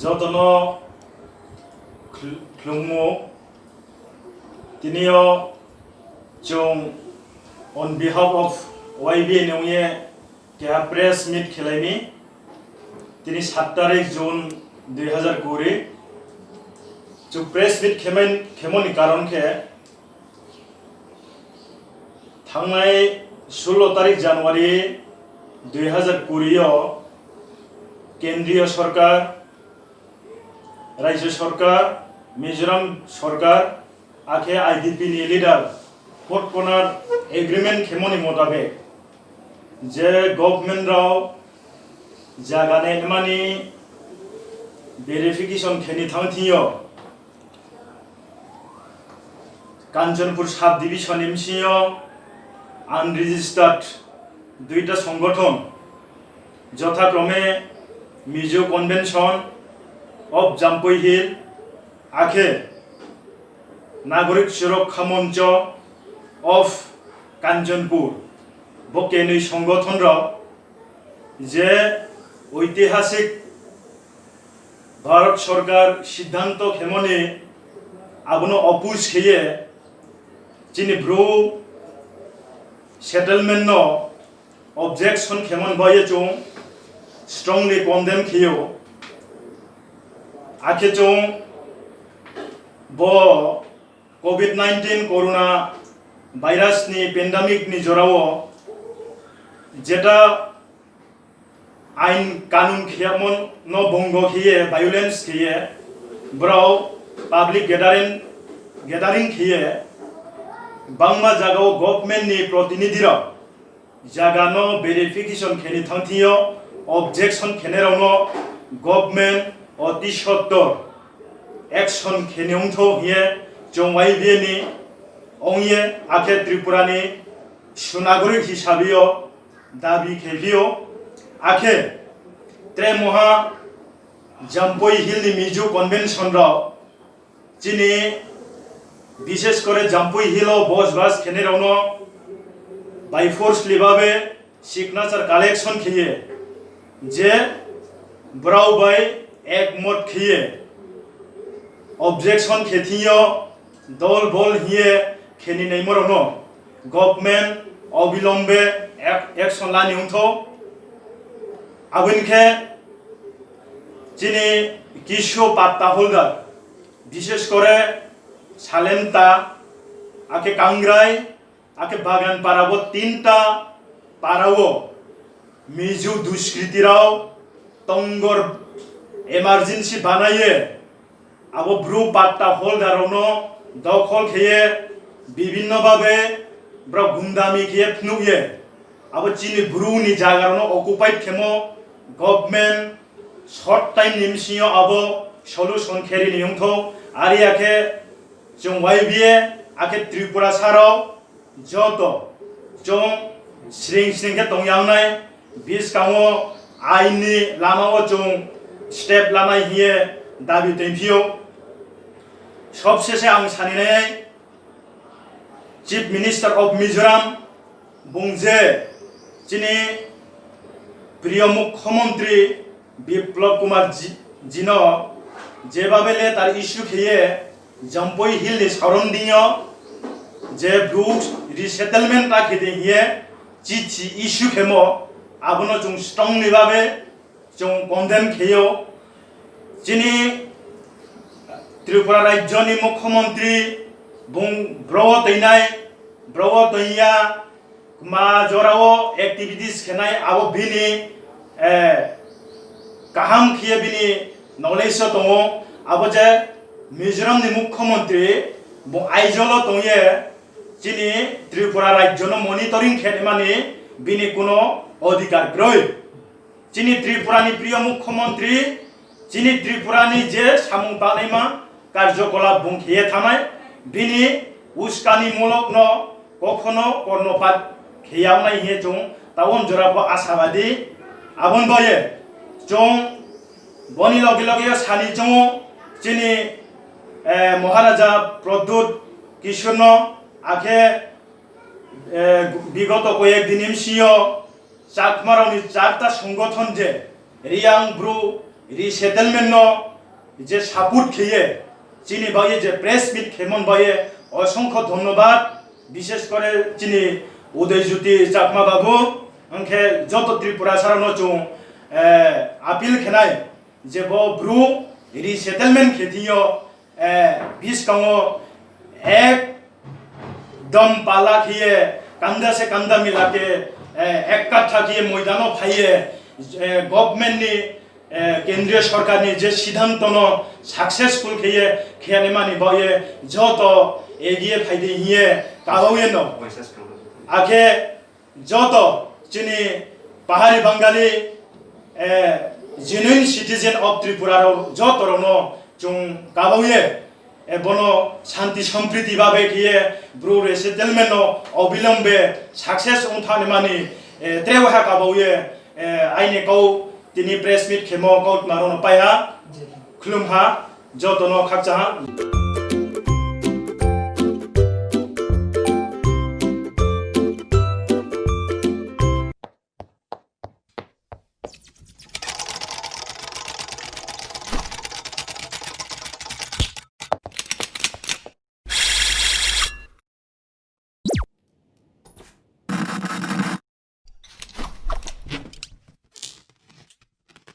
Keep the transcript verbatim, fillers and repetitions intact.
Jotono khul-, khulumung. Tini o chwng on behalf of Y B A ni wngwi keha press meet khelaini. Tini sat tarik June dui hazar kuri. Chwng press meet khemai-, khemoni karon khe thangnai sullo tarik January dui hazar kuri o Kendriya Sorkar, Rajya Sorkar, Mizoram Sorkar, akhe I D P ni leader Four Corner Agreement khemoni motabek je government rao jaga nainmani verification kheni thang thio. Kanchanpur sub division ni bisingo unregistered duita songothon, jothakrome Mizo Convention of Jampui Hill, akhe Nagorik Surokkha Moncho of Kanchanpur, bo kenwi songothon rok je oitihasik Bharat Sorkar siddhanto khemoni abono oppose kheye chini Bru settlement no objection khemon baye chwng strongly condemn kheo. Akhe chwng bo covid nineteen corona virus ni pandemic ni jorao jeta ain kanun khiyamo no bongo khiye, violence khiye, borok public gathering, gathering khiye, bangma jagao government ni protinidhi rok jaga no verification kheni thangthio, objection khenai rok no government oti sottor action kheni wngtho hiye chwng Y B A ni ongye akhe Tripura ni sunagorik hisabio dabi khe phio. Akhe tre moha Jampui Hill ni Mizo Convention rok chini bishesh kore Jampui Hill o bos bas khenai rok no by force libabe signature collection khiye je brao bai ekmot khiye objection khethiyo dol bol hiye kheni naimorokno government obilombe ac-, action lani wngtho. Aboni khe chini kisu patta holder, bishesh kore Salemta, akhe Kangrai, akhe Bagan para bo tinta para o Mizo duskritirao tongor emergency banaye abo Bru patta holder rokno dokhol kheye bibinno babe borok gundami kheye phunukye abo chini Bru ni jaga rokno occupied khemo government short time ni bisingo abo solution khe rini wngtho. Ari akhe chwng Y B A akhe Tripura sarok joto chwng sring sring khe tongya wngnai, bwskango ain ni lama o chwng step lanai hiye dabi tongphio. Sobsese ang saninai Chief Minister of Mizoram bung je chini priyo Mukhyamantri Biplab Kumar ji, jino jebabe letter issue kheye Jampui Hill ni surrounding o je Bru resettlement ta khede hiye chithi issue khemo abono chwng strongly babe chwng condemn kheo. Chini Tripura rajyo ni Mukhyamantri bung bro teinai, bro teiya, ma jorao activities khenai abo bini, eh, kaham khiye bini knowledge o tongo. Abo je Mizoram ni Mukhyamantri bung Aizawl o tongye chini Tripura rajyo no monitoring khenimani bini kuno odhikar kwrwi. Chini Tripura ni priyo Mukhyamantri, chini Tripura ni je samung tangnaima karjokolap bung khiye thanai, bini uskani mulok no kokhono kornopat khiya wngnai hiye chwng taon jora bo asabadi. Aboni baye chwng boni logi logi sani chwng chini, eh, Maharaja Pradyut Kishore no akhe eh, bigoto koyek din M C O Chakmarokni charta songothon je Riyang Bru resettlement no je support kheye, chini bagwi je press meet khemon bagwi osongkho dhonnobad, bishesh kore chini Uday Jyoti Chakma babu, hwnkhe joto Tripura sarokno chwng, eh, appeal khenai je bo bru resettlement khe thwiyo, eh, biskango ek dom pala khiye, kanda se kanda mila ke, eh, ek katha khiye moidano phaiye, eh, government ni, eh, kendriya sarkar ni je siddhanto no successful khiye, khiyani mani baoye joto egiye phaidi hiye kabaoye no. Akhe joto chini Pahari Bangali, eh, genuine citizen of Tripura rok joto rokno chwng kabaoye, eh, bono shanti sampriti babe khiye bru resettlement no obilombe success wng thani mani, eh, tre waha kabaoye, eh, aini kau tini press meet khemo kau tma rokno paiha khulumha joto no khakchaha.